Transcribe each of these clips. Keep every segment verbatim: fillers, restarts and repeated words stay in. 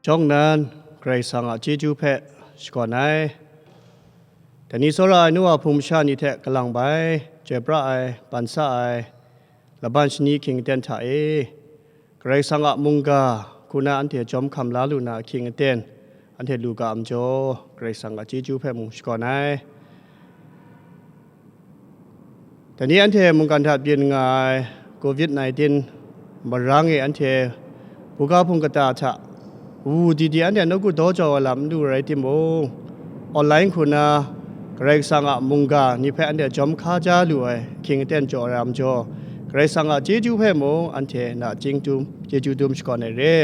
Shawng nnan, Karai Kasang a chyeju hpe shakawn ai. Dai ni tsawra ai nu wa hpung masha ni hte kalang bai, chyoi pra ai, ban sa ai, laban shani hkying aten hta e, Karai Kasang a mungga hku na anhte jawm hkam la lu na ahkying aten, anhte lu ga a majaw, Karai Kasang a chyeju hpe mung shakawn ai. Dai ni anhte mungkan hta byin nga ai covid nineteen marang e anhte buga hpung kata hta wu di di anhte nawku daw jau ai lam n lu rai timung, online hku na Karai Kasang a mungga ni hpe anhte jawm hka ja lu ai ahkying aten jaw ai a majaw, Karai Kasang a chyeju hpe mung anhte nachying dum, chyeju dum shakawn ai re.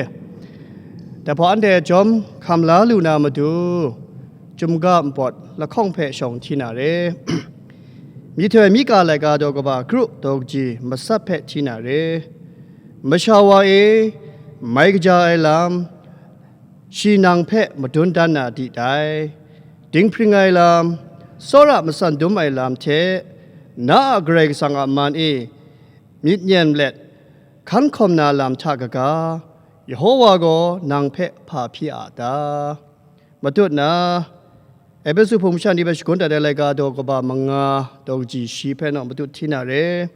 Dai hpawt anhte jawm hkam la lu na matu, chyum ga npawt lahkawng hpe shawng hti na re. Myihtoi myi ka laika daw kaba kru daw kaji matsat hpe hti na re. Masha wa e, mai kaja ai lam, shi nang hpe madun dan na di tai. Dinghpring ai lam, tsawra matsan dum ai lam hte, na a Karai Kasang a man e myit nyen let hkan hkawm na lam hta kaga, Yehowa gaw nang hpe hpa hpyi a ta? Matut na, Epesu hpung masha ni hpe shagun dat ai laika daw kaba manga daw kaji shi hpe naw matut hti na re.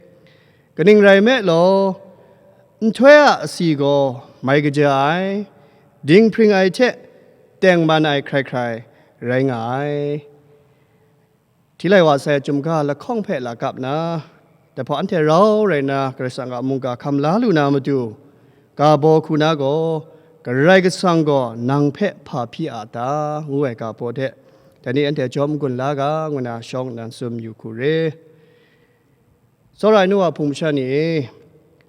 Kaning rai nme law, nhtoi a asi gaw mai kaja ai, dinghpring ai hte tengman ai hkrai hkrai rai nga ai. Hti lai wa sai chyum ga lahkawng hpe la kap na, dai hpawt anhte rau rai na Karai Kasang a mungga hkam la lu na matu, ga baw hku na gaw, Karai Kasang gaw nang hpe hpa hpyi a ta? Ngu ai ga baw hte, dai ni anhte jawm n-gun la ga, ngu na shawng nnan tsun yu hku re. Tsawra ai nu wa hpung masha ni e,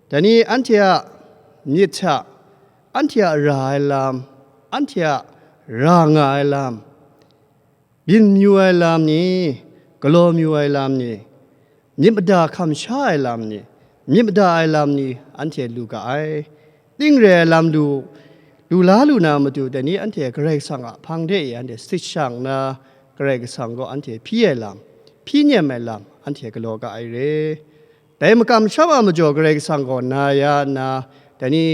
dai ni anhte a myit hta, anhte a ra ai lam, anhte a ra nga ai lam, byin mayu ai lam ni, galaw mayu ai lam ni, myit mada hkam sha ai lam ni, myit mada ai lam ni, anhte lu ga ai. Ning re ai lam lu, lu la lu na matu, dai ni anhte Karai Kasang a hpang de e anhte sit shang nna, Karai Kasang gaw anhte hpyi ai lam, hpyi nem ai lam, anhte galaw ga ai re. Dai makam sham a majaw Karai Kasang gaw na ya nna, dai ni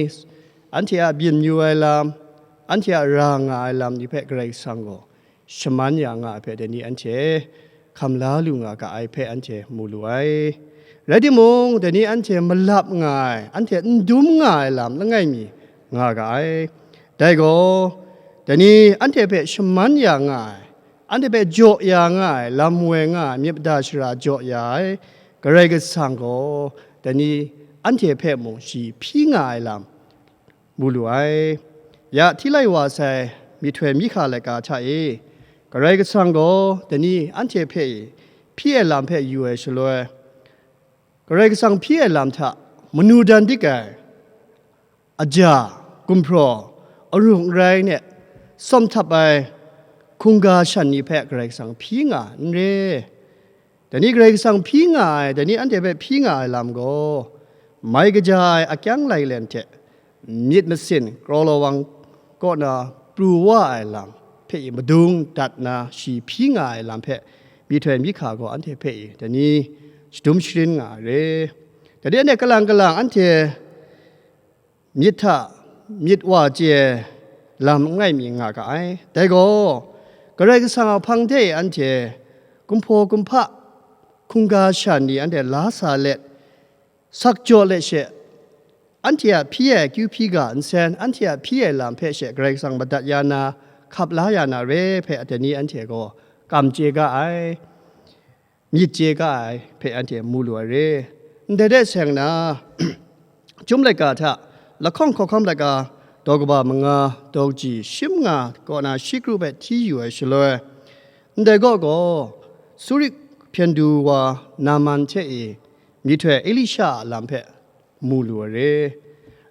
anhte a byin mayu ai lam, anhte a ra nga ai lam ni hpe Karai Kasang gaw shaman ya nga ai hpe, dai ni anhte hkam la lu nga ga ai hpe anhte mu lu ai. Rai timung, dai ni anhte malap nga ai, anhte n dum nga ai lam langai mi nga ga ai. Dai gaw, dai ni anhte hpe shaman ya nga ai, anhte hpe jaw ya nga ai, lam woi nga ai, myit mada shara jaw ya ai, Karai Kasang gaw, dai ni anhte hpe mung shi hpyi nga ai lam, mu lu ai. Ya, hti lai wa sai myihtoi myi hka laika hta e, Karai Kasang gaw dai ni anhte hpe e hpyi ai lam hpe yu ai shaloi, Karai Kasang hpyi ai lam hta manu dan dik ai, aja, gumhpraw, arung arai ne, tsawm htap ai hkungga shan ni hpe Karai Kasang hpyi nga n re. Dai ni Karai Kasang hpyi nga ai, dai ni anhte hpe hpyi nga ai lam gaw, mai kaja ai akyang lailen hte myit masin kraw lawang kaw na pru wa ai lam hpe i madung dat na shi hpyi nga ai lam hpe myihtoi myi hka gaw anhte hpe i dai ni shadum sharin nga ai re. Dai ni anhte kalang kalang anhte myit hta myit wa chye ai lam langai mi nga ga ai. Dai gaw, Karai Kasang a hpang de anhte kumhpaw kumhpa, hkungga shan ni anhte la sa let, sak jaw let she, anhte a hpyi ai akyu hpyi ga nsen, anhte a hpyi ai lam hpe she Karai Kasang madat ya na, hkap la ya na re hpe dai ni anhte gaw kam chye ga ai. Myit chye ga ai hpe anhte mu lu ai re. Ndai de seng na, Chyum laika hta, lahkawng hkawhkam laika daw kaba manga, daw kaji shim nga kaw na shi kru hpe hti yu ai shaloi, ndai gaw gaw, Suri hpyen du wa Naman hte e myihtoi Elisha a lam hpe mu lu ai re.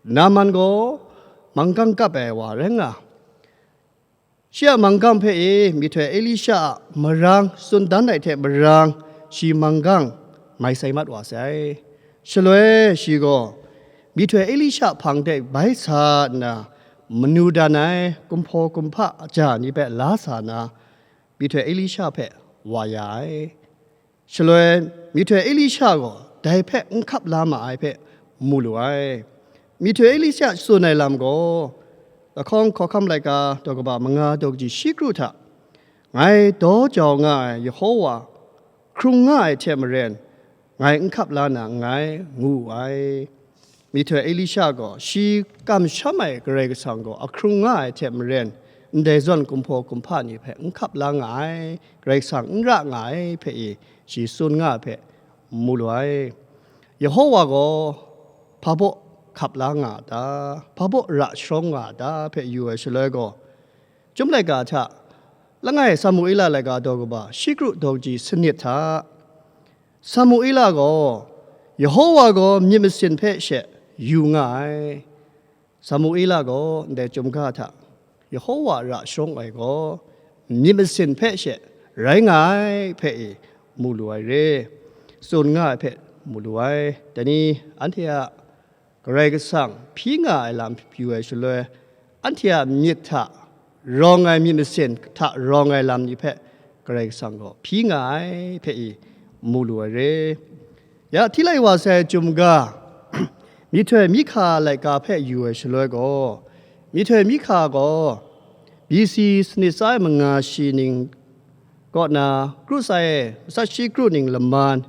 Naman gaw manggang kap ai wa rai nga, shi a manggang hpe e myihtoi Elisha a marang tsun dan ai hte marang, shi manggang mai sai mat wa sai. Shaloi shi gaw myihtoi Elisha hpang de bai sa nna, manu dan ai kumhpaw kumhpa aja ni hpe la sa na, myihtoi Elisha hpe wa ya ai. Shaloi myihtoi Elisha gaw dai hpe n hkap la ma ai hpe mu lu ai. Myihtoi Elisha tsun ai lam gaw, Lahkawng Hkawhkam laika daw kaba manga daw kaji shi kru hta, ngai daw jau nga ai Yehova hkrung nga ai hte maren, ngai n hkap la na nngai, ngu wu ai. Myihtoi Elisha gaw shi kamsham ai Karai Kasang gaw ahkrung nga ai hte maren, ndai zawn kumhpaw kumhpa ni hpe n hkap la nga ai, Karai Kasang n ra nga ai hpe i shi tsun nga ai hpe mu lu ai. Yehova gaw hpa baw hkap la nga a ta? Hpa baw ra sharawng nga a ta hpe yu ai shaloi gaw, Chyum laika hta, langai Samuela laika daw kaba shi kru daw kaji sanit hta, Samuela gaw Yehova gaw myit masin hpe she yu nga ai. Samuela gaw ndai Chyum ga hta Yehova ra sharawng ai gaw myit masin hpe she rai nga ai hpe i mu lu ai re, tsun nga ai hpe mu lu ai. Dai ni anhte a Karai Kasang hpyi nga ai lam yu ai shaloi, anhte a myit hta rawng ai myit masin hta rawng ai lam ni hpe Karai Kasang gaw hpyi nga ai hpe i mu lu ai re. Ya, hti lai wa sai Chyum ga, Myihtoi Mihka laika hpe yu ai shaloi gaw, Myihtoi Mihka gaw B C sanit tsa ai manga shi ning kaw na, kru sai masat shi kru ning laman,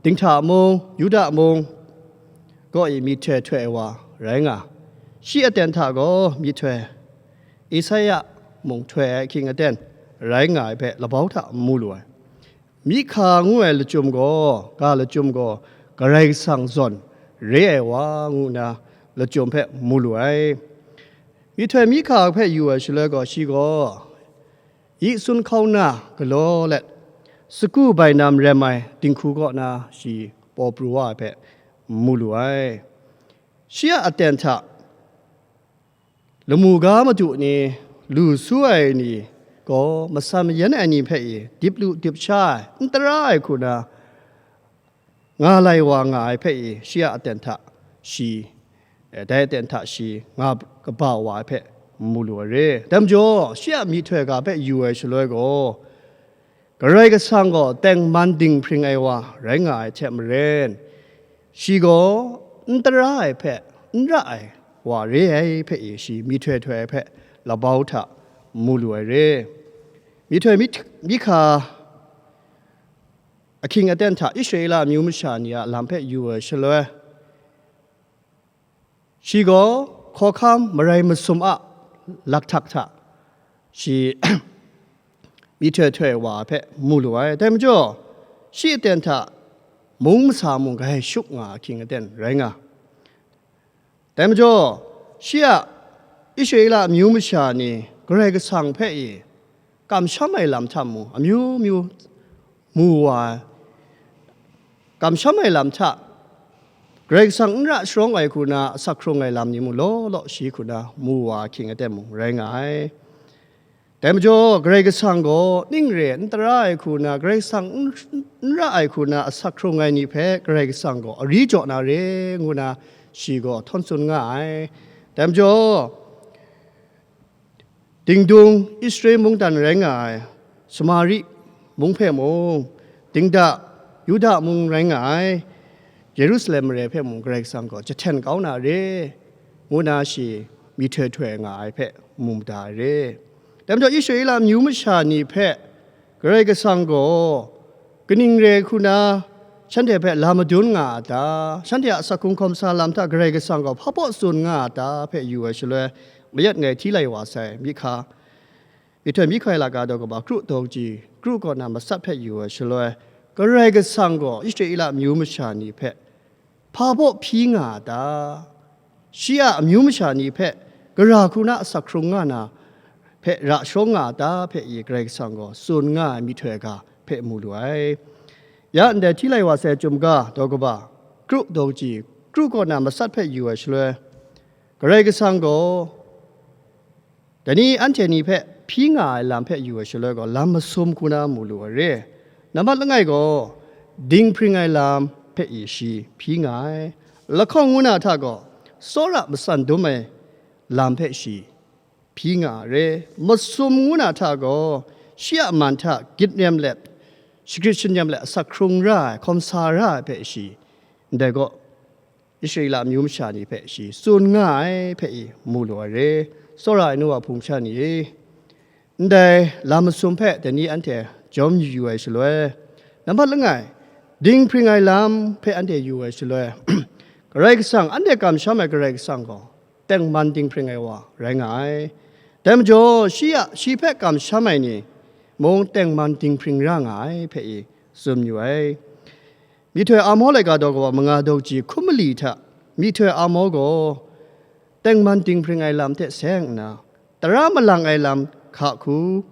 dinghta mung, Yuda mung kaw i myihtoi htoi ai wa rai nga. Shi aten hta gaw myihtoi Isaya mung htoi ai ahkying aten rai nga ai hpe labau hta mu lu ai. Mihka ngu ai lachyum gaw, ga lachyum gaw, Karai Kasang zawn re ai wa ngu nna lachyum hpe mu lu ai. Myihtoi Mihka hpe yu ai shaloi gaw, shi gaw yi sun hkauna galaw let, sagu bainam rem ai dinghku kaw na shi paw pru wa ai hpe mu lu ai. Shi a aten hta lamu ga madu ni, lu su ai ni gaw, matsan mayan ai ni hpe i dip lu dip sha ai, n tara ai hku na nga lai wa nga ai hpe i, shi a aten hta shi, eh, dai aten hta shi nga kaba wa ai hpe mu lu ai re. Dai majaw, shi a myihtoi ga hpe yu ai shaloi gaw, Karai Kasang gaw tengman dinghpring ai wa rai nga ai hte maren, shi gaw n tara ai hpe n ra ai wa re ai hpe i, shi myihtoi htoi ai hpe labau hta mu lu ai re. Myihtoi Mihka ahkying aten hta Israela amyu masha ni a lam hpe yu ai shaloi, shi gaw hkawhkam marai masum a lakhtak hta shi myihtoi htoi wa hpe mu lu ai. Dai majaw, shi aten hta mung masa mung grai shuk nga ahkying aten rai nga. Dai majaw, shi a Israela amyu masha ni Karai Kasang hpe i kamsham ai lam hta mung, amyu myu mu wa ai, kamsham ai lam hta, Karai Kasang n ra sharawng ai hku na asak hkrung ai lam ni mung law law shi hku na mu wa ahkying aten mung rai nga ai. Dai majaw, Karai Kasang gaw ning re n tara ai hku na, Karai Kasang n, n ra ai hku na asak hkrung ai ni hpe Karai Kasang gaw ari jaw na re ngu na shi gaw htawn tsun nga ai. Dai majaw, dingdung Israel mungdan rai nga ai Samari mung hpe mung, dingda Yuda mung rai nga ai Yerusalem mare hpe mung Karai Kasang gaw jahten kau na re, ngu na shi myihtoi htoi nga ai hpe mu mada ai re. Dai majaw, Israela amyu masha ni hpe Karai Kasang gaw kaning re hku na shanhte hpe la madun nga a ta? Shanhte a asak hkrung hkawm sa lam hta Karai Kasang gaw hpa baw tsun nga a ta hpe yu ai shaloi, mayat ngai hti lai wa sai, Mihka, Myihtoi Mihka laika daw kaba kru daw kaji kru kaw na matsat hpe yu ai shaloi, Karai Kasang gaw Israela amyu masha ni hpe hpa baw hpyi nga a ta? Shi a amyu masha ni hpe gara hku na asak hkrung nga na hpe ra sharawng nga a ta hpe i Karai Kasang gaw tsun nga ai myihtoi ga hpe mu lu ai. Ya ndai hti lai wa sai Chyum ga daw kaba kru daw kaji kru kaw na matsat hpe yu ai shaloi, Karai Kasang gaw dai ni anhte ni hpe hpyi nga ai lam hpe yu ai shaloi gaw, lam masum hku na mu lu ai re. Nambat langai gaw, dinghpring ai lam hpe i shi hpyi nga ai. Lahkawng ngu na hta gaw, tsawra matsan dum ai lam hpe shi hpyi nga ai re. Masum ngu na hta gaw, shi a man hta gyit rem let, shagrit shanyam let asak hkrung ra ai, hkawm sa ra ai hpe shi, ndai gaw, Israela amyu masha ni hpe shi tsun nga ai hpe i mu lu ai re. Tsawra ai nu wa hpung sha ni e, ndai lam masum hpe dai ni anhte jawm yu ai shaloi, nambat langai, dinghpring ai lam hpe anhte yu ai shaloi, Karai Kasang, anhte kamsham ai Karai Kasang gaw tengman dinghpring ai wa rai nga ai. Dai majaw, shi a, shi hpe kamsham ai ni mung tengman dinghpring ra nga ai hpe i tsun yu ai. Myihtoi Amo laika daw kaba manga daw kaji hkum mali hta, myihtoi Amo gaw tengman dinghpring ai lam hte seng nna, tara malang ai lam hka hku,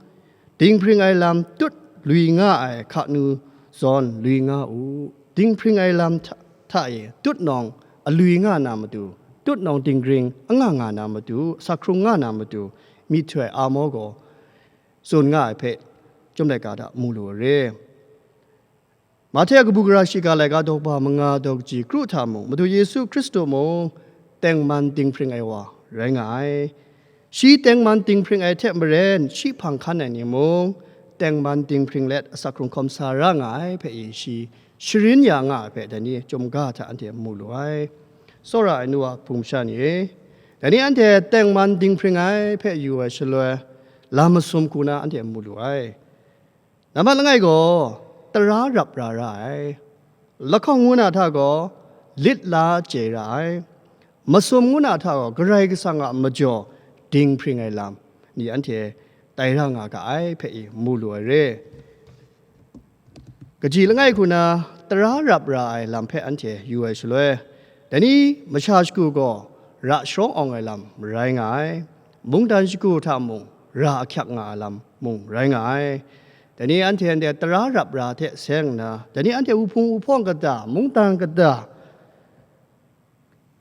dinghpring ai lam tut lui nga ai hka nu zawn lui nga u. Dinghpring ai lam hta, hta e tut nawng alui nga na matu, tut nawng dinghpring anga nga na matu, asak hkrung nga na matu, myihtoi Amo gaw tsun nga ai hpe, Chyum laika hta mu lu ai re. Mahte a kabu gara shiga laika daw kaba manga daw kaji kru hta mung, Madu Yesu Hkristu mung tengman dinghpring ai wa rai nga ai. Shi tengman dinghpring ai hte maren, shi hpang hkan ai ni mung tengman dinghpring let asak hkrung hkawm sa ra nga ai hpe i shi sharin ya nga ai hpe, dai ni chyum ga hta anhte mu lu ai. Tsawra ai nu wa hpung masha ni e, dai ni anhte tengman dinghpring ai hpe yu ai shaloi, lam masum hku na anhte mu lu ai. Nambat langai gaw, tara rap ra ra ai. Lahkawng ngu na hta gaw, lit la chye ra ai. Masum ngu na hta gaw, Karai Kasang a majaw dinghpring ai lam ni anhte tai ra nga ga ai hpe i mu lu ai re. Kaji langai hku na, tara rap ra ai lam hpe anhte yu ai shaloi, dai ni masha shagu gaw ra sharawng awng ai lam rai nga ai. Mungdan shagu hta mung ra ahkyak nga ai lam mung rai nga ai. Dai ni anhte, anhte tara rap ra hte seng nna, dai ni anhte wuhpung wuhpawng kata, mungdan kata,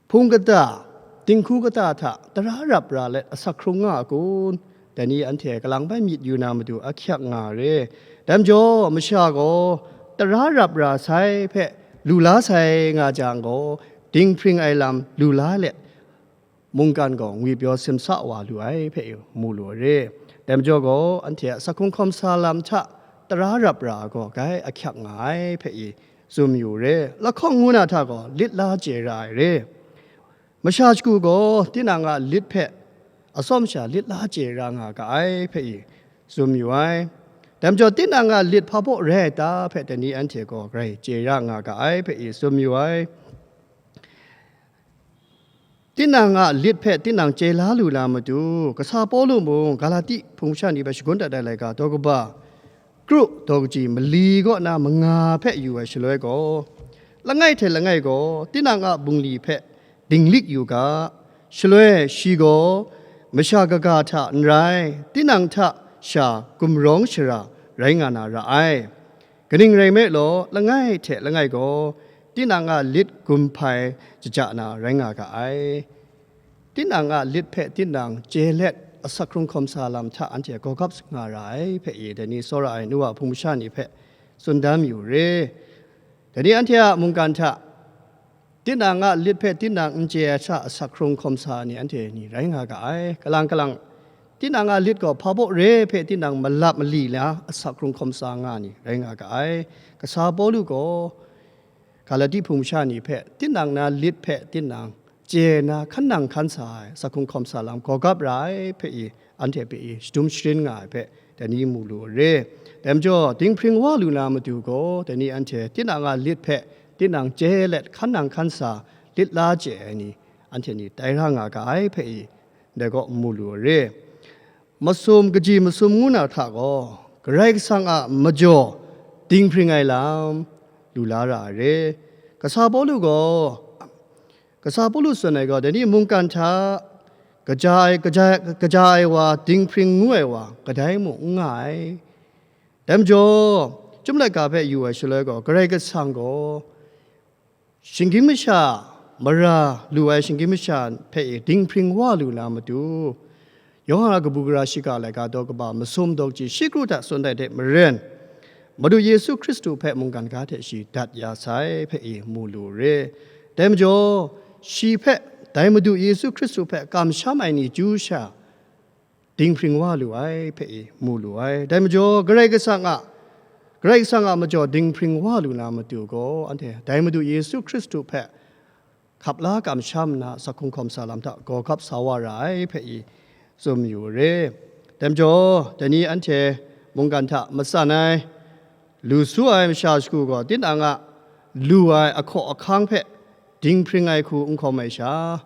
hpung kata, dinghku kata hta tara rap ra let asak hkrung nga a kun? Dai ni anhte kalang bai myit yu na matu ahkyak nga re. Dai majaw, masha gaw tara rap ra sai hpe lu la sai nga jang gaw, dinghpring ai lam lu la let, mungkan gaw ngwipyaw simsa wa lu ai hpe mu lu ai re. Dai majaw gaw, anhte a asak hkrung hkawm sa lam hta tara rap ra ai gaw, grai ahkyak nga ai hpe i tsun yu re. Lahkawng ngu na hta gaw, lit la chye ra ai re. Masha shagu gaw, tinang a lit hpe atsawm sha lit la chye ra nga ga ai hpe i tsun yu ai. Dai majaw, tinang a lit hpa baw rai ai ta hpe dai ni anhte gaw grai chye ra nga ga ai hpe i tsun yu ai. Tinang a lit hpe tinang chye la lu na matu, kasa Pawlu mung Galati hpung masha ni hpe shagun dat ai laika daw kaba kru daw kaji mali kaw na manga hpe yu ai shaloi gaw, langai hte langai gaw tinang a bungli hpe dinglik yu ga, shaloi shi gaw masha kaga hta n rai, tinang hta sha gumrawng shara rai nga na ra ai. Kaning rai nme law, langai hte langai gaw tinang a lit gumhpai jaja na rai nga ga ai. Tinang a lit hpe tinang chye let asak hkrung hkawm sa lam hta anhte gawgap nga ra ai hpe i, dai ni tsawra ai nu wa hpung masha ni hpe tsun dan yu re. Dai ni anhte a mungkan hta, tinang a lit hpe tinang n chye ai sha asak hkrung hkawm sa ai ni anhte ni rai nga ga ai. Kalang kalang, tinang a lit gaw hpa baw re hpe tinang malap mali la asak hkrung hkawm sa nga ni rai nga ga ai. Kasa Pawlu gaw Galati hpung masha ni hpe, tinang na lit hpe tinang chye na hkan nang hkan sa ai, asak hkrung hkawm sa lam gawgap ra ai hpe i, anhte hpe i shadum sharin nga ai hpe, dai ni mu lu re. Dai majaw, dinghpring wa lu na matu gaw, dai ni anhte tinang a lit hpe tinang chye let hkan nang hkan sa, lit la chye ai ni, anhte ni tai ra nga ga ai hpe i, dai gaw mu lu re. Masum, kaji masum ngu na hta gaw, Karai Kasang a majaw dinghpring ai lam lu la ra ai re. Kasa Pawlu gaw, Kasa Pawlu tsun ai gaw, dai ni mungkan hta kaja ai, kaja, kaja ai wa, dinghpring ngu ai wa, kadai mung n nga ai. Dai majaw, Chyum laika hpe yu ai shaloi gaw, Karai Kasang gaw shinggyim masha, mara lu ai shinggyim masha hpe dinghpring wa lu na matu, Yawhan a kabu gara shiga laika daw kaba masum daw kaji shi kru hta tsun ai hte maren, Madu Yesu Hkristu hpe mungkan ga hte shi dat ya sai hpe i mu lu re. Dai majaw, shi hpe, dai Madu Yesu Hkristu hpe kamsham ai ni chyu sha dinghpring wa lu ai hpe i mu lu ai. Dai majaw, Karai Kasang a, Karai Kasang a majaw dinghpring wa lu na matu gaw, anhte dai Madu Yesu Hkristu hpe hkap la kamsham nna, asak hkrung hkawm sa lam hta gawgap sa wa ra ai hpe i tsun yu re. Dai majaw, dai ni anhte mungkan hta matsan ai, lu su ai masha shagu gaw, tinang a lu ai ahkaw ahkang hpe dinghpring ai hku n hkawm ai sha,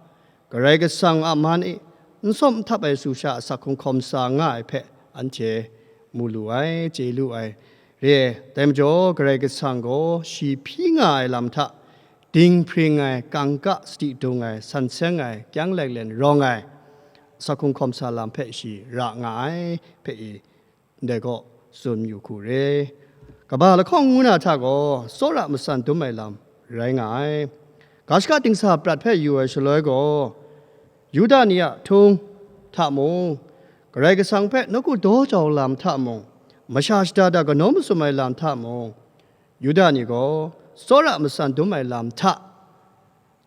Karai Kasang a man e n sawm n htap ai su sha asak hkrung hkawm sa nga ai hpe anhte mu lu ai, chye lu ai re ai. Dai majaw, Karai Kasang gaw shi hpyi nga ai lam hta dinghpring ai, kangka sadi dung ai, san seng ai, kyang laik len rawng ai, asak hkrung hkawm sa lam hpe shi ra nga ai hpe i, ndai gaw tsun yu hku re. Kaba lahkawng ngu na hta gaw, tsawra matsan dum ai lam rai nga ai. Ga shaka dingsa prat hpe yu ai shaloi gaw, Yuda ni a htung hta mung, Karai Kasang hpe nawku daw jau lam hta mung, masha shada da kanaw masum ai lam hta mung, Yuda ni gaw tsawra matsan dum ai lam hta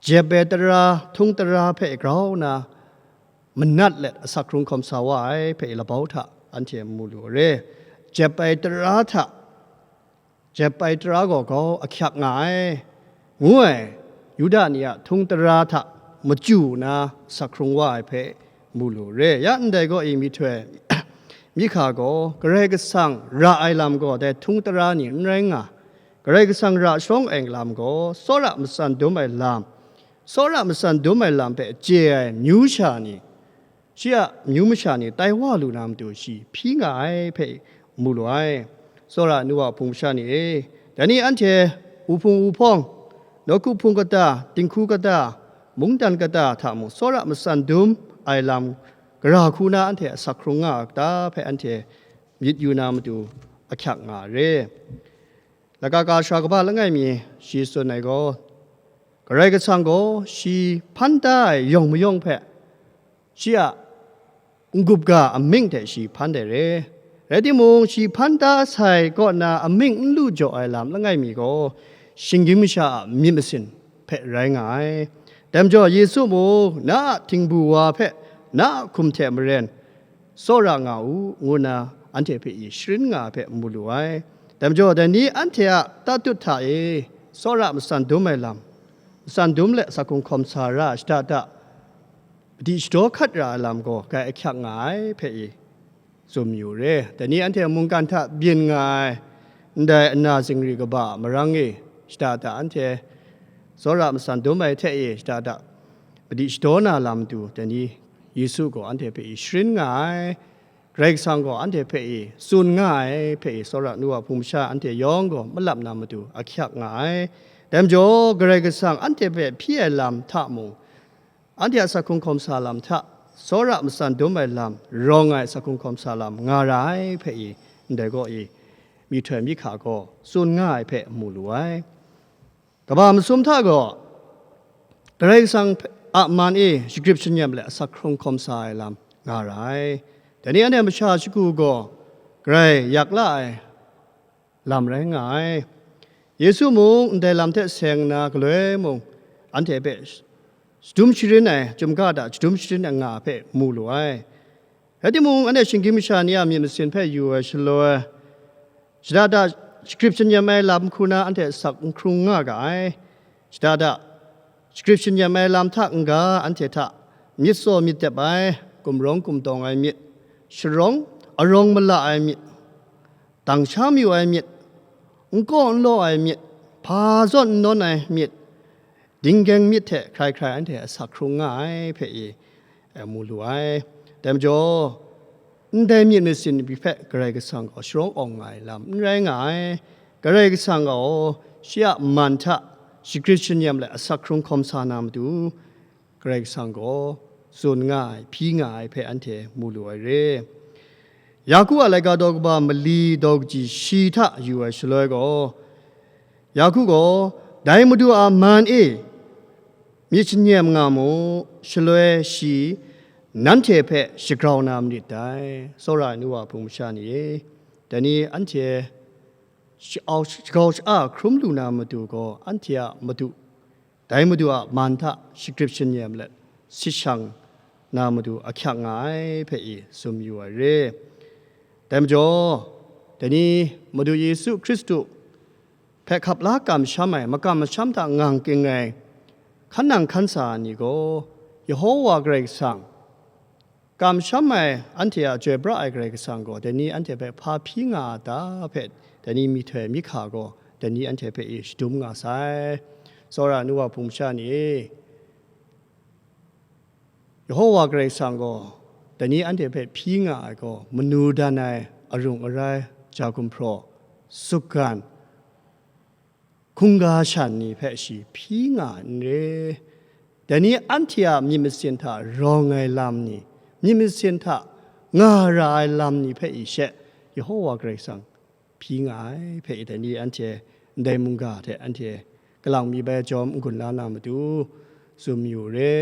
jep ai tara, htung tara hpe grau nna manat let asak hkrung hkawm sa wa ai hpe labau hta anhte mu lu re. Jep ai tara hta, jep ai tara gaw grau ahkyak nga ai, ngu ai Yuda ni a htung tara hta machyu nna asak hkrung wa ai hpe mu lu re. Ya ndai gaw i myihtoi, myihka gaw Karai Kasang ra ai lam gaw dai htung tara ni n rai nga. Karai Kasang ra sharawng ai lam gaw, tsawra matsan dum ai lam, tsawra matsan dum ai lam hpe chye ai myu sha ni, shi a myu masha ni tai wa lu na matu shi hpyi nga ai hpe mu lu ai. Tsawra nu wa hpung masha ni e, dai ni anhte wuhpung wuhpawng, nawku hpung kata, dinghku kata, mungdan kata hta mung tsawra matsan dum ai lam gara hku na anhte asak hkrung nga a ta hpe anhte myit yu na matu ahkyak nga re. Laga ga sara kaba langai mi shi tsun ai gaw, Karai Kasang gaw shi hpan da ai yawng mayawng hpe shi a n-gup ga amying hte shi hpan dai re. Rai timung, shi hpan da sai kaw na amying n lu jaw ai lam langai mi gaw, shinggyim masha a myit masin hpe rai nga ai. Dai majaw, Yesu mung, na a htingbu wa hpe na a hkum hte maren tsawra nga u, ngu nna anhte hpe i sharin nga ai hpe mu lu ai. Dai majaw, dai ni anhte a tatut hta e tsawra matsan dum ai lam, matsan dum let asak hkrung hkawm sa ra ai shada da, madi shadaw hkat ra ai lam gaw grai ahkyak nga ai hpe i tsun yu re. Dai ni anhte mungkan hta byin nga ai ndai ana zingri kaba a marang e shada da anhte tsawra matsan dum ai hte e shada da madi shadaw na lam matu, dai ni Yesu gaw anhte hpe i sharin nga ai, Karai Kasang gaw anhte hpe i tsun nga ai hpe i, tsawra nu wa hpung masha anhte yawng gaw malap na matu ahkyak nga ai. Dai majaw, Karai Kasang anhte hpe hpyi ai lam hta mung, anhte a asak hkrung hkawm sa lam hta tsawra matsan dum ai lam rawng ai asak hkrung hkawm sa lam nga ra ai hpe i, ndai gaw i, myihtoi myihka gaw tsun nga ai hpe mu lu ai. Kaba masum hta gaw, Karai Kasang a man e shagrip shanyem let asak hkrung hkawm sa ai lam nga ra ai. Dai ni anhte masha shagu gaw grai yak la ai lam rai nga ai. Yesu mung ndai lam hte seng nna galoi mung anhte hpe shadum sharin ai, chyum ga hta shadum sharin ai nga hpe mu lu ai. Rai timung, anhte shinggyim masha ni a myit masin hpe yu ai shaloi, shada da shagrip shanyem ai lam hku na anhte asak n hkrung nga ga ai. Shada da shagrip shanyem ai lam hta n-ga anhte hta myit tsaw myit dep ai, gumrawng gumtawng ai myit, sharawng arawng mala ai myit, dang sha mayu ai myit, n kaw n law ai myit, hpa zawn n nawn ai myit, dinggeng myit hte hkrai hkrai anhte asak hkrung nga ai hpe i, e, mu lu ai. Dai majaw, ndai myit masin ni hpe Karai Kasang gaw sharawng awng nga ai lam n rai nga ai. Karai Kasang gaw shi a man hta shagrit shanyam let asak hkrung hkawm sa na matu, Karai Kasang gaw tsun nga ai, hpyi nga ai hpe anhte mu lu ai re. Yaku a laika daw kaba mali daw kaji shi hta yu ai shaloi gaw, Yaku gaw, "Dai Madu a man e myit shanyam nga mu, shaloi shi nanhte hpe shagrau na marit dai." Tsawra ai nu wa hpung masha ni e, dai ni anhte shakau, shakau sha-, a hkrum lu na matu gaw, anhte a Madu, dai Madu a man hta shagrit shanyam let, sit shang na matu ahkyak nga ai hpe i tsun yu ai re. Dai majaw, dai ni Madu Yesu Hkristu hpe hkap la kamsham ai, makam masham hta ngang ging ai hkan nang hkan sa ai ni gaw, Yehowa Karai Kasang Kamsham ai anhte a chyoi pra ai Karai Kasang gaw, dai ni anhte hpe hpa hpyi nga a ta hpe, dai ni myihtoi myi hka gaw, dai ni anhte hpe e shadum nga sai. Tsawra ai nu wa hpung masha ni e, Yehowa Karai Kasang gaw, dai ni anhte hpe hpyi nga ai gaw, manu dan ai arung arai, ja gumhpraw, sukgan, hkungga shan ni hpe shi hpyi nga ai n re. Dai ni anhte a myit masin hta rawng ai lam ni, myit masin hta nga ra ai lam ni hpe i she, Yehowa Karai Kasang hpyi nga ai hpe i, dai ni anhte ndai mungga hte anhte kalang mi bai jawm n-gun la na matu tsun yu re.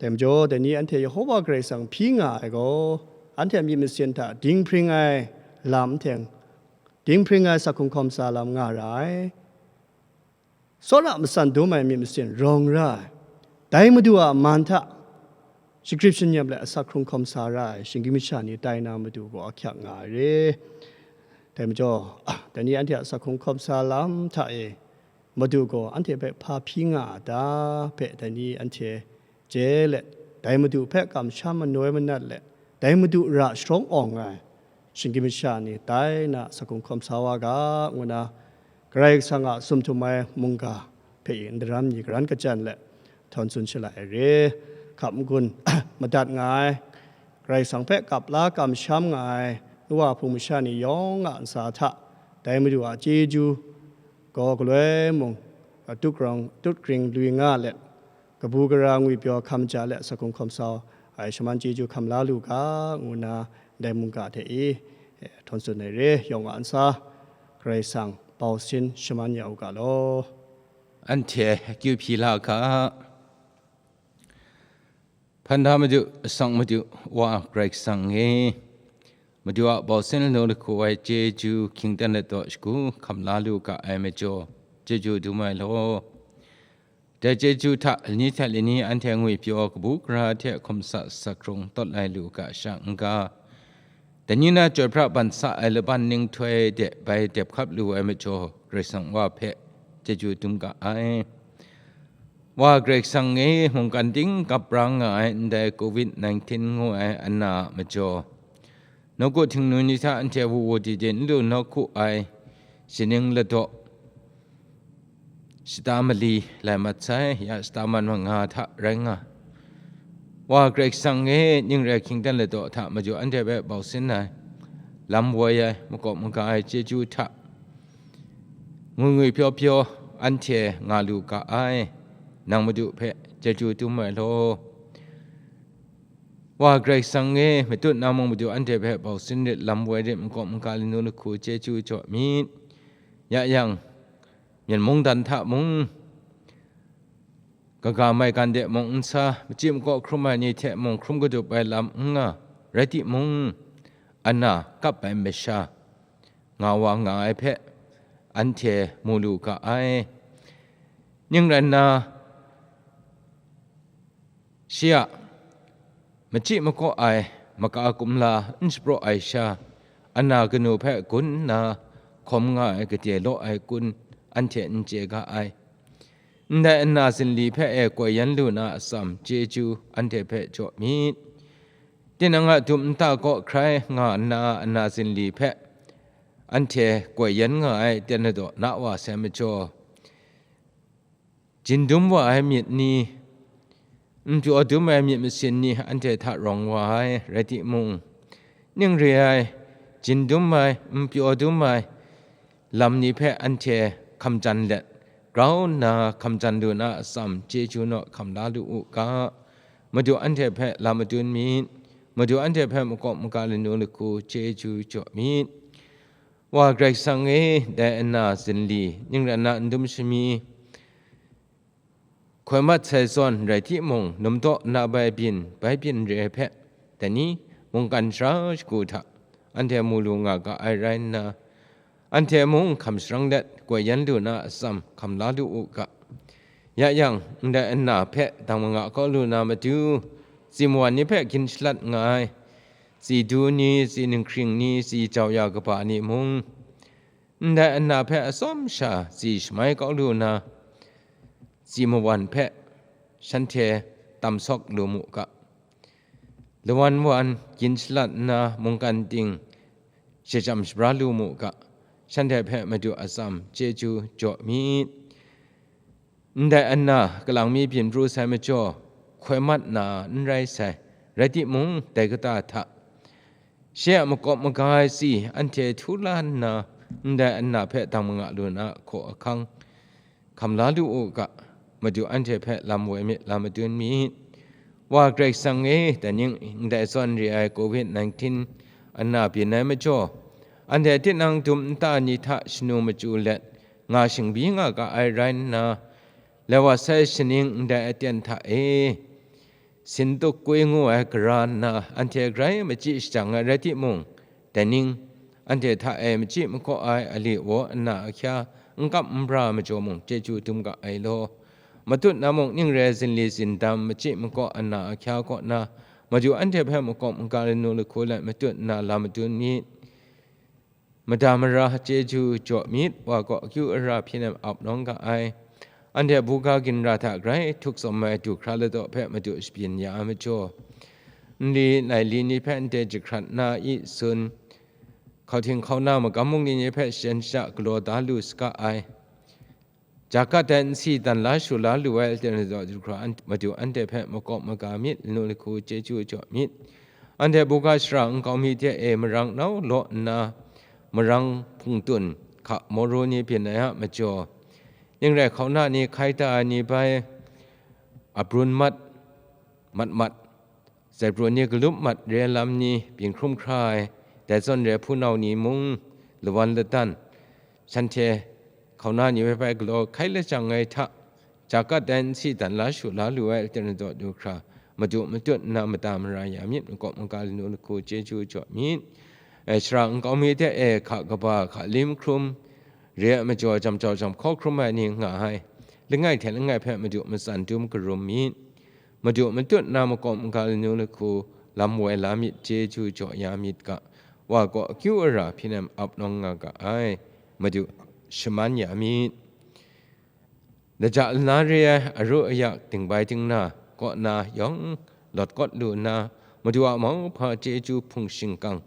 Dai majaw, dai ni anhte Yehowa Karai Kasang hpyi nga ai gaw, anhte a myit masin hta dinghpring ai lam nteng, dinghpring ai asak hkrung hkawm sa lam nga ra ai. Tsawra matsan dum ai myit masin rawng ra ai. Dai Madu a man hta shagrip shanyap let asak hkrung hkawm sa ra ai shinggyim masha ni tai na Madu gaw ahkyak nga ai re. Dai majaw, dai ni anhte a asak hkrung hkawm sa lam hta e Madu gaw anhte hpe hpa hpyi nga a ta hpe dai ni anhte chye let, dai Madu hpe kamsham manoi manat let, dai Madu ra sharawng awng ai shinggyim masha ni tai na asak hkrung hkawm sa wa ga, ngu na Karai Kasang a sumtum ai mungga hpe i ndaram ni karan kachyan let htawn tsun shalai ai re. Hkap n-gun madat nga ai Karai Kasang hpe kap la kamsham nga ai nu wa hpung masha ni yawng a ntsa hta, dai Madu a chyeju gaw galoi mung, a tut grang, tut gring lui nga let, kabu gara ngwipyaw hkam ja let asak hkrung hkawm sa ai shaman chyeju hkam la lu ga, ngu na ndai mungga hte i, eh, htawn tsun ai re. Yawng a ntsa Karai Kasang bau sin shaman ya u ga law. Anhte akyu hpyi la ga. Hpan da Madu, asak Madu, Wa Karai Kasang e, Madu a bau sin lanu lahku ai chyeju hkying dan ladaw shagu hkam la lu ga ai majaw, chyeju dum ai law. Dai chyeju hta lani hte lani anhte ngwipyaw kabu gara hte hkum sa asak hkrung tawt lai lu ga sha n-ga, dai ni na chyoi pra ban sa ai laban ninghtoi de bai dep hkap lu ai majaw, Karai Kasang Wa hpe chyeju dum ga ai. Wa Karai Kasang e, mungkan ting kap ra nga ai ndai covid nineteen ngu ai ana a majaw, nawku htingnu ni hta anhte wu wu di di n lu nawku ai, shaning ladaw shata mali lai mat sai, ya shata man manga hta rai nga. Wa Karai Kasang e, ning rai hkying dan ladaw hta madu anhte hpe bau sin ai, lam woi ai, makawp maga ai chyeju hta, ngwi ngwi pyaw pyaw anhte nga lu ga ai, nang Madu hpe chyeju dum ai law. Wa Karai Kasang e, matut na mung Madu anhte hpe bau sin rit, lam woi rit, makawp maga lanu lahku chyeju jaw myit. Ya yang, myen mungdan hta mung, kaga maigan de mung n sa, machyi makaw hkrum ai ni hte mung hkrum kadup ai lam n nga, rai timung, ana kap ai masha, nga wa nga ai hpe, anhte mu lu ga ai. Ning rai nna, shi a machyi makaw ai, maka kumla n shapraw ai sha, ana kanu hpe gun nna hkawm nga ai gade law ai kun, anhte n chye ga ai. Ndai ana zinli hpe e koi yan lu na atsam chyeju anhte hpe jaw myit. Tinang a dum nta kaw hkrai nga nna ana zinli hpe anhte koi yan nga ai, ten ladaw na wa sai majaw, jin dum wa ai myit ni, n pyaw dum ai myit masin ni anhte hta rawng wa ai rai timung, ning re ai, jin dum ai, n pyaw dum ai lam ni hpe anhte hkam jan let, grau nna hkam jan lu na atsam chyeju naw hkam la lu u ga. Madu anhte hpe lam madun myit, Madu anhte hpe makawp maga lanu lahku chyeju jaw myit. Wa Karai Kasang e, dai ana zinli, ning rai nna n dum shami, hkoi mat sai zawn rai timung, num daw na bai byin, bai byin re ai hpe, dai ni mungkan sara shagu hta anhte mu lu nga ga ai rai nna, anhte mung hkam sharang let, koi yan lu na atsam hkam la lu u ga. Ya yang, ndai ana hpe dang manga kau lu na matu, tsi mawan ni hpe gin shalat nga ai, tsi du ni, tsi ninghkring ni, tsi jau ya kaba ni mung, ndai ana hpe atsawm sha tsi shamai kau lu na, tsi mawan hpe shanhte tam sawk lu mu ga. lawan wan gin shalat nna mungkan ting shajam shabra lu mu ga, shanhte hpe Madu a atsam chyeju jaw myit. Ndai ana kalang mi byin pru sai majaw, hkoi mat na n rai sai, rai timung, dai kata hta shi a makawp maga ai tsi anhte htu la nna, ndai ana hpe dang manga lu na hkaw ahkang hkam la lu u ga, Madu anhte hpe lam woi myit, lam madun myit. Wa Karai Kasang e, dai ning ndai zawn re ai covid nineteen ana byin ai majaw, anhte tinang dum nta ni hta shanu machyu let nga shingbi nga ga ai rai nna, lai wa sai shaning ndai aten hta e, sin tuk kwi ngu ai gara nna anhte grai machyi shajang ai rai timung, dai ning, anhte hta e machyi makaw ai ali wa ana ahkya n kap n bra majaw mung chyeju dum ga ai law. Matut na mung ning re zinli zindam machyi makaw ana ahkya kaw na, Madu anhte hpe makawp maga lanu lahku let matut na lam madun myit. Mada mara chyeju jaw myit, wa gaw akyu ara hpyi nem ap nawng ga ai. Anhte buga ginra hta grai htuk tsawm ai du hkra ladaw hpe Madu shabyin ya ai majaw, nli nai li ni hpe ndai jahkrat na i sun, hkauhting hkauna magam bungli ni hpe shajan shaja galaw da lu saga ai. Jakat ai nsi dan la shu la lu ai aten ladaw du hkra an-, Madu anhte hpe makawp maga myit, lanu lahku chyeju jaw myit. Anhte buga shara nkau mi hte e marang nau law nna, marang hpungtun hka moru ni byin ai a majaw, ning rai hkauna ni hkai ta ai ni bai, abrun mat, mat mat, zaibru ni galup mat re lam ni byin hkrum hkra ai, dai zawn re hpunau ni mung lawan ladan, shanhte hkauna ni hpe bai galaw hkai lajang ai hta, jakat ai nsi dan la shu la lu ai aten ladaw du hkra, Madu matut nna mada mara ya myit, makawp maga lanu lahku chyeju jaw myit. E, shara nkau mi hte e hka kaba hka lim hkrum re ai majaw, jam jau jam hkaw hkrum ai ni nga ai, langai hte langai hpe Madu matsan dum karum myit. Madu matut na makawp maga lanu lahku lam woi la myit, chyeju jaw ya myit ga, wa gaw akyu ara hpyi nem ap nawng nga ga ai. Madu shaman ya myit. Laja lana re ai aru ayak dingbai dingna kaw na yawng lawt kawt lu nna, Madu a mauhpa chyeju hpung shingkang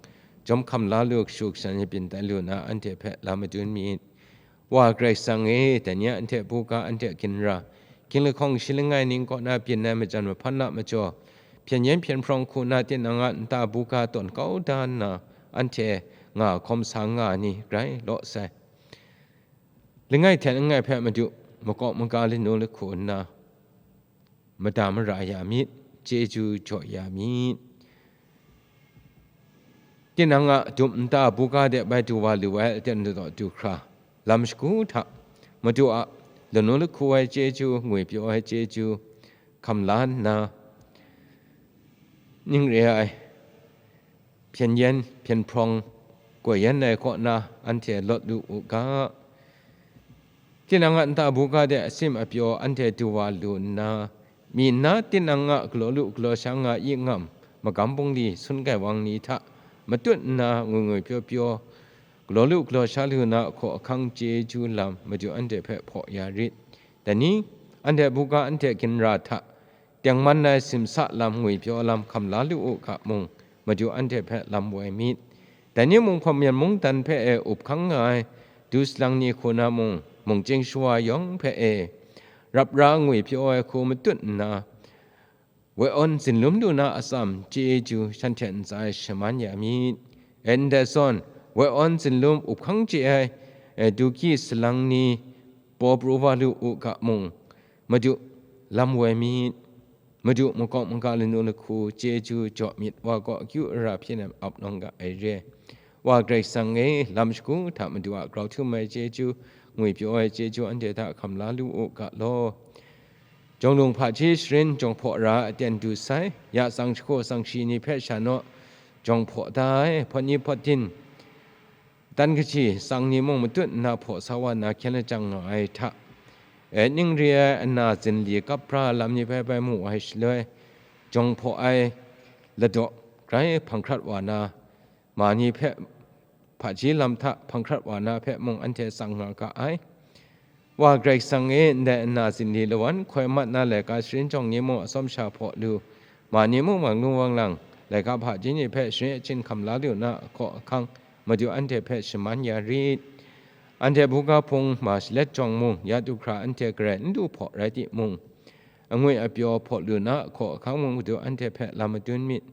jawm hkam la lu kashu kashan shabyin tai lu na, anhte hpe la madun myit. Wa Karai Kasang e, dai ni a anhte buga, anhte ginra, hkying lahkawng shi langai ning kaw na byin ai majan mahpan a majaw, hpyen yen hpyen hprawng hku na tinang a nta buga tawn kau da nna, anhte nga hkawm sa nga ai ni grai law sai. Langai hte langai hpe Madu makawp maga lanu lahku nna, mada mara ya myit, chyeju jaw ya myit. Tinang a dum nta buga de bai du wa lu ai aten ladaw du hkra, lam shagu hta Madu a lanu lahku ai chyeju, ngwi pyaw ai chyeju hkam la nna, ning re ai hpyen yen hpyen hprawng goi yan ai kaw na anhte lawt lu u ga. Tinang a nta buga de asim apyaw anhte du wa lu nna, mi nna tinang a galaw lu galaw sha nga i ngam magam bungli sun gaiwang ni hta matut nna ngwi ngwi pyaw pyaw galaw lu galaw sha lu na hkaw ahkang chyeju lam Madu anhte hpe hpaw ya rit. Dai ni, anhte buga, anhte ginra hta tengman ai simsa lam, ngwi pyaw lam hkam la lu u ga mung, Madu anhte hpe lam woi myit. Dai ni mung hpawm yan mungdan hpe e up hkang nga ai du salang ni hku na mung, mungchying shawa yawng hpe e rap ra ngwi pyaw ai hku matut nna, woi awn zinlum lu na atsam chyeju shanhte ntsa e shaman ya myit. E ndai zawn, woi awn zinlum up hkang chye ai, e, du hki salang ni paw pru wa lu u ga mung, Madu lam woi myit. Madu makawp maga lanu lahku chyeju jaw myit, wa gaw akyu ara hpyi nem ap nawng ga ai re. Wa Karai Kasang e, lam shagu hta Madu a grau htum ai chyeju, ngwi pyaw ai chyeju anhte hta hkam la lu u ga law. Jawng lung hpaji sharin jawng hpaw ra aten du sai, ya tsang jahku tsang shi ni hpe sha naw, jawng hpaw da ai, hpawt ni hpawt din, dan kaji tsang ni mung matut nna hpaw sa wa nna hkyen lajang nga ai hta, e ning re ai ana zinli kap hpra lam ni hpe bai mu ai shaloi, jawng hpaw ai ladaw grai hpang hkrat wa na, ma ni hpe hpaji lam hta hpang hkrat wa na hpe mung anhte tsang nga ga ai. Wa Karai Kasang e, ndai ana zinli lawan hkoi mat na laika sharin jawng ni mung atsawm sha hpaw lu, ma ni mung wang lung wang lang, laika hpaji ni hpe shani achyin hkam la lu na ahkaw ahkang, Madu anhte hpe shaman ya rit. Anhte buga hpung ma shalet jawng mung, ya du hkra anhte garai n du hpaw rai timung, angwi apyaw hpaw lu na ahkaw ahkang mung, Madu anhte hpe lam madun myit.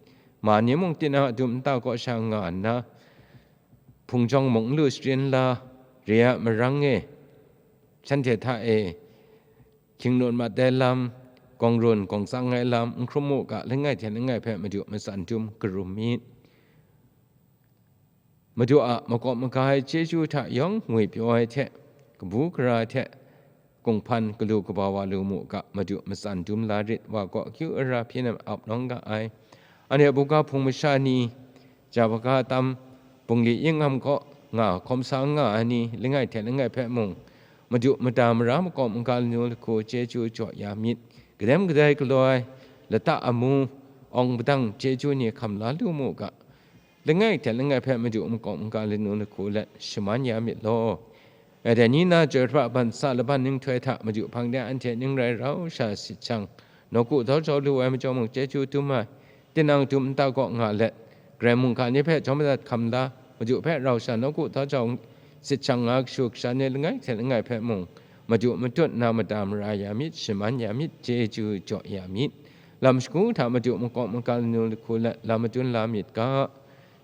Ma ni mung tinang a dum nta kaw sha nga nna, hpung jawng mung n lu sharin la, re a marang e, shanhte hta e, hkying nut mat ai lam, gawng run gawng tsang ai lam, n hkrum mu ga, langai hte langai hpe Madu matsan dum karum myit. Madu a makawp maga ai chyeju hta yawng ngwipyaw ai hte, kabu gara hte, kunghpan galu kaba wa lu mu ga, Madu matsan dum la rit, wa kaw akyu ara hpyi na ap nawng ga ai. Anhte buga hpung masha ni, ja baga tam, bungli yingham kaw nga hkawm sa nga ai ni, langai hte langai hpe mung, Madu mada mara makawp maga lanu lahku chyeju jaw ya myit. Gadem kadai galaw ai, lata amu, awng padang chyeju ni hkam la lu mu ga, langai hte langai hpe Madu makawp maga lanu lahku let shaman ya myit law. Dai ni na, chyoi pra ban sa laban nhtoi hta Madu hpang de anhte ning rai rau sha sit shang, nawku daw jau lu ai majaw mung, chyeju dum ai, tinang dum nta kaw nga let, Karai mungga ni hpe jawm madat hkam la, Madu hpe rau sha nawku daw jau sit shang nga kashu kasha ni langai hte langai hpe mung, Madu matut nna mada mara ya myit, shaman ya myit, chyeju jaw ya myit. Lam shagu hta Madu makawp maga lanu lahku let lam madun la myit ga,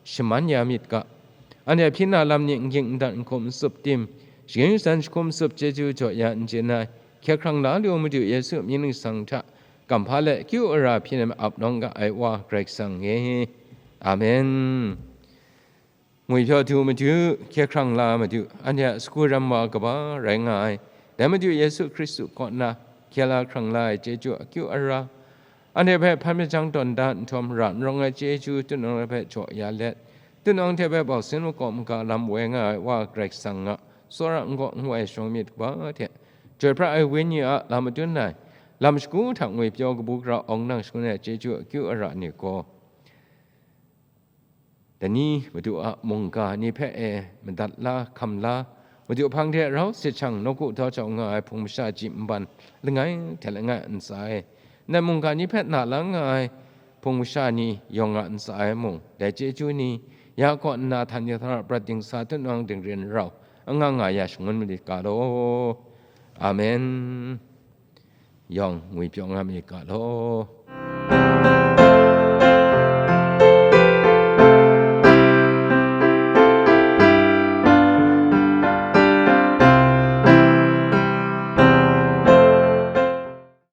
shaman ya myit ga. Anhte hpyi na lam ni n ging n dat n hkum n tsup tim, shagin shadan jahkum tsup chyeju jaw ya n chyen ai, hkye hkrang la lu Madu Yesu mying ningsang hta, kamhpa let akyu ara hpyi na ap nawng ga ai Wa Karai Kasang e. Amen. Ngwipyaw du Madu, hkye hkrang la Madu, anhte a sagu ram wa kaba rai nga ai, dai Madu Yesu Hkristu kaw nna hkye la hkrang la ai chyeju akyu ara, anhte hpe hpan majang tawn da nhtawm, ra n rawng ai chyeju tutnawng hpe jaw ya let, tutnawng hte bai bau sin makawp maga lam woi nga ai Wa Karai Kasang a tsawra n gaw n wai shawng myit kaba hte, chyoi pra ai Wenyi a lam madun ai, lam shagu hta ngwipyaw kabu gara awng nang shangun ai chyeju akyu ara ni gaw, dai ni Madu a mungga ni hpe e madat la, hkam la, Madu hpang de rau sit shang nawku daw jau nga ai hpung masha ji nban langai hte langai a ntsa e, ndai mungga ni hpe na la nga ai hpung masha ni yawng a ntsa e mung, dai chyeju ni ya kaw nna htan ya hta prat dingsa tutnawng dingrin rau anga nga ya shangun malit ga law. Amen. Yawng ngwipyaw nga myit ga law.